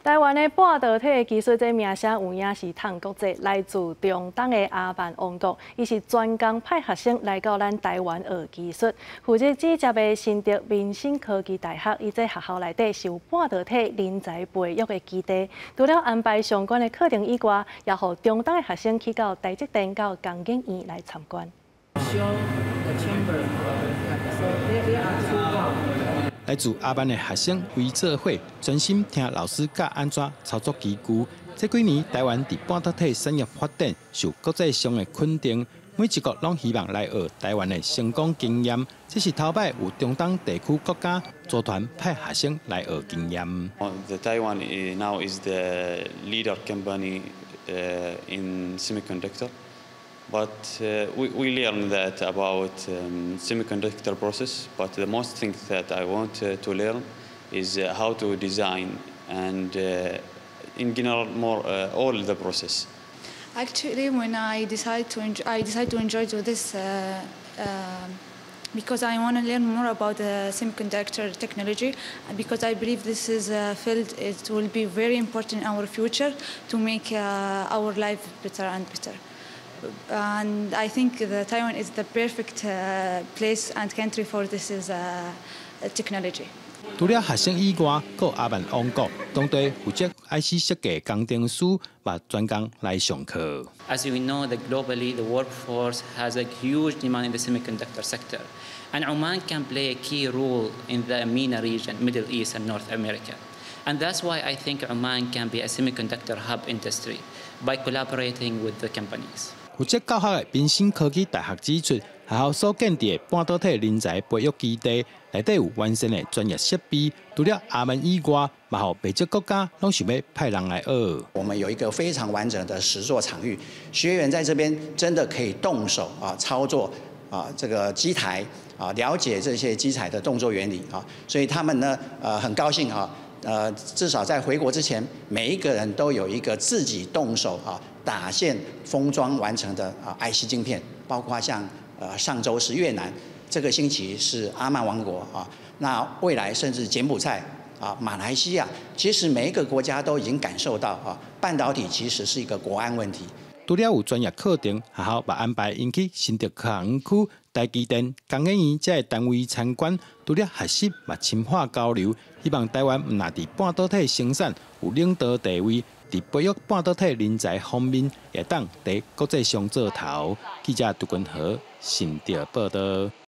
台灣的半導體技術這名聲有影是淌國際，來自中東的阿曼王國，伊是專工派學生來到咱台灣學技術，負責指接的新竹民生科技大學，伊這學校內底是有半導體人才培育的基地，除了安排相關的課程以外，也予中東的學生去到台積電佮工研院來參觀。 Show the chamber. So there are two valves. 來自阿曼的學生圍做伙，專心聽老師教按怎操作機具。這幾年，台灣佇半導體產業發展受國際上的肯定，每一國攏希望來學台灣的成功經驗。這是頭擺有中東地區國家組團派學生來學經驗。 The Taiwan now is the leader company in semiconductor. But we learn that about semiconductor process. But the most thing that I want to learn is how to design and in general more all the process. Actually, when I decide to enjoy to this because I want to learn more about the semiconductor technology, because I believe this is a field, it will be very important in our future to make our life better and better. And I think the Taiwan is the perfect place and country for this is technology. 除了學生以外，閣阿曼王國當地負責 IC 設計工程師嘛專工來上課。 As we know, that globally the workforce has a huge demand in the semiconductor sector, and Oman can play a key role in the MENA region, Middle East and North America. And that's why I think Oman can be a semiconductor hub industry by collaborating with the companies. 負責教學的民生科技大學指出，學校所建立的半導體人才培育基地，內底有完善的專業設備。除了阿曼以外，嘛予袂少國家攏想欲派人來學。我們有一個非常完整的實作場域，學員在這邊真的可以動手啊操作啊這個機台啊，了解這些機材的動作原理啊，所以他們呢很高興啊，至少在回國之前，每一個人都有一個自己動手啊打線封裝完成的啊 IC 晶片，包括像上週是越南，這個星期是阿曼王國啊，那未來甚至柬埔寨啊、馬來西亞，其實每一個國家都已經感受到啊，半導體其實是一個國安問題。除了有專業課程，學校嘛安排𪜶去新竹科學園區、台積電、工研院這个單位參觀，除了學習嘛深化交流，希望台灣毋但佇半導體生產有領導地位，佇培育半導體人才方面，會當佇國際上做頭。記者杜君和新竹報導。